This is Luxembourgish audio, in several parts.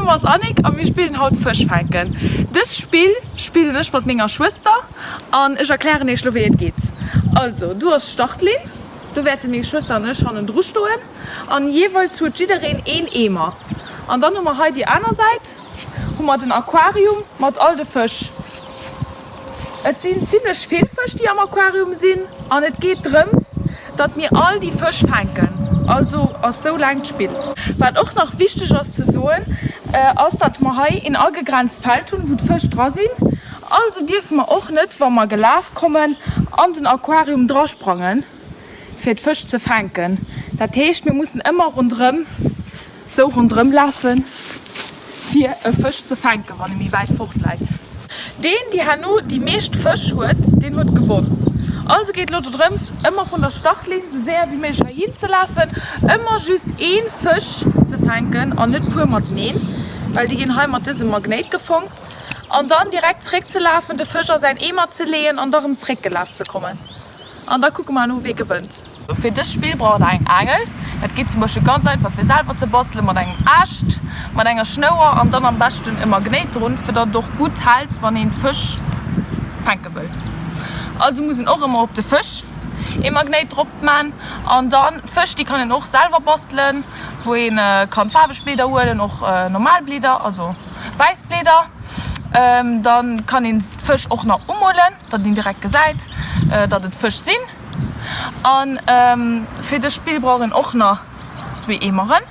Numm ass Annick a mir spillen haut Fësch fänken. Dëst Spill spillen ech mat menger Schwëster an ech erklären iech lo wéi et geet. Also do ass d'Startlinn, do wäerte meng Schwëster an ech hannendru stoen an jeeweils huet jiddereen een Eemer. An dann hu mer hei déi aner Säit hu mer den Aquarium mat all de Fësch. Et sinn zimlech vill Fësch déi am Aquarium sinn an et geet drëms datt mir all déi Fësch fänken, also ass sou laang d'Spill. Wat och nach wichteg ass ze soen ass datt mer hei een agegrenzt Feld hunn wou d'Fësch dra sinn, also dierfe mer och net wa mer gelaf kommen an den Aquarium dra sprangen fir d'Fësch ze fänken. Dat heescht mir mussen ëmmer ronderëm Sou ronderëm lafen fir e Fësch ze fänken wann e méi wäit fort läit. Deen déi herno déi meescht Fësch huet, deen huet gewonn. Also geet elo dodrëms ëmmer vun der Startlinn sou séier wéi méiglech heihin ze lafen, ëmmer just een Fësch ze fänken an net puer mateneen, well déi ginn hei mat dësem Magnéit gefong, an dann direkt zréck ze lafen, de Fësch a säin Eemer ze leeën an da rëm zréck gelaf ze kommen. An da kucke mer herno wee gewënnt. Fir dëst Spill braucht der eng Aangel. Dat geet zum Beispill ganz einfach fir selwer ze bastelen mat engem Aascht, mat enger Schnouer an dann am beschten e Magnéit drun, fir datt et och gutt hält wann een d'Fësch fänke wëll. Also muss een och ëmmer op de Fësch ee Magnéit drop man. An dann d'Fësch déi kann een och selwer bastelen, wou een kann faarweg Blieder huelen, och normal Blieder, also wäiss Blieder. Dann kann een d'Fësch och nach umolen, datt een direkt gesäit datt et Fësch sinn. An fir dës Spill brauch een och nach zwee Eemeren,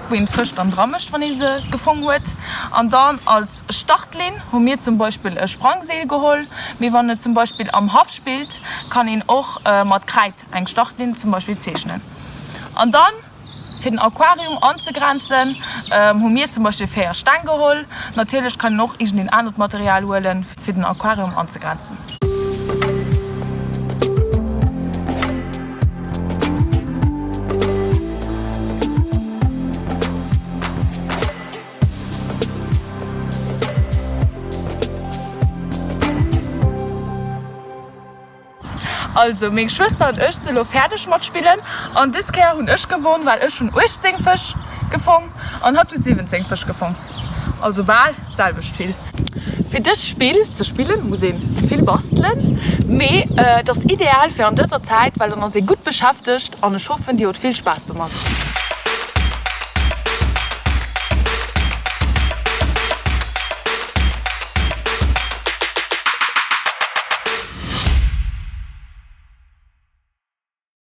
wou een d'Fësch dann dra mécht, wann ee se gefong huet. An dann als Startlinn hu mir zum Beispill e Sprangseel geholl, mee wann et zum Beispill am Haff spillt, kann een och mat Kräid eng Startlinn zum Beispill zeechnen. An dann. Fir den Aquarium anzegrenzen hu mir zum Beispill 4 Steng geholl. Natierlech kann een och iergendeen anert Material huelen fir den Aquarium anzegrenzen. Also meng Schwëster an ech si lo fäerdeg mat spillen an des Kéier hunn ech gewonn, well ech hunn 18 Fësch gefong an hatt huet 17 Fësch gefong, also bal d'selwecht vill. Fir dëst Spill ze spillen muss een vill bastelen, mee et ass ideal fir an dëser Zäit, well dann ass ee gutt beschäftegt an ech hoffen dir hutt vill Spaass domat.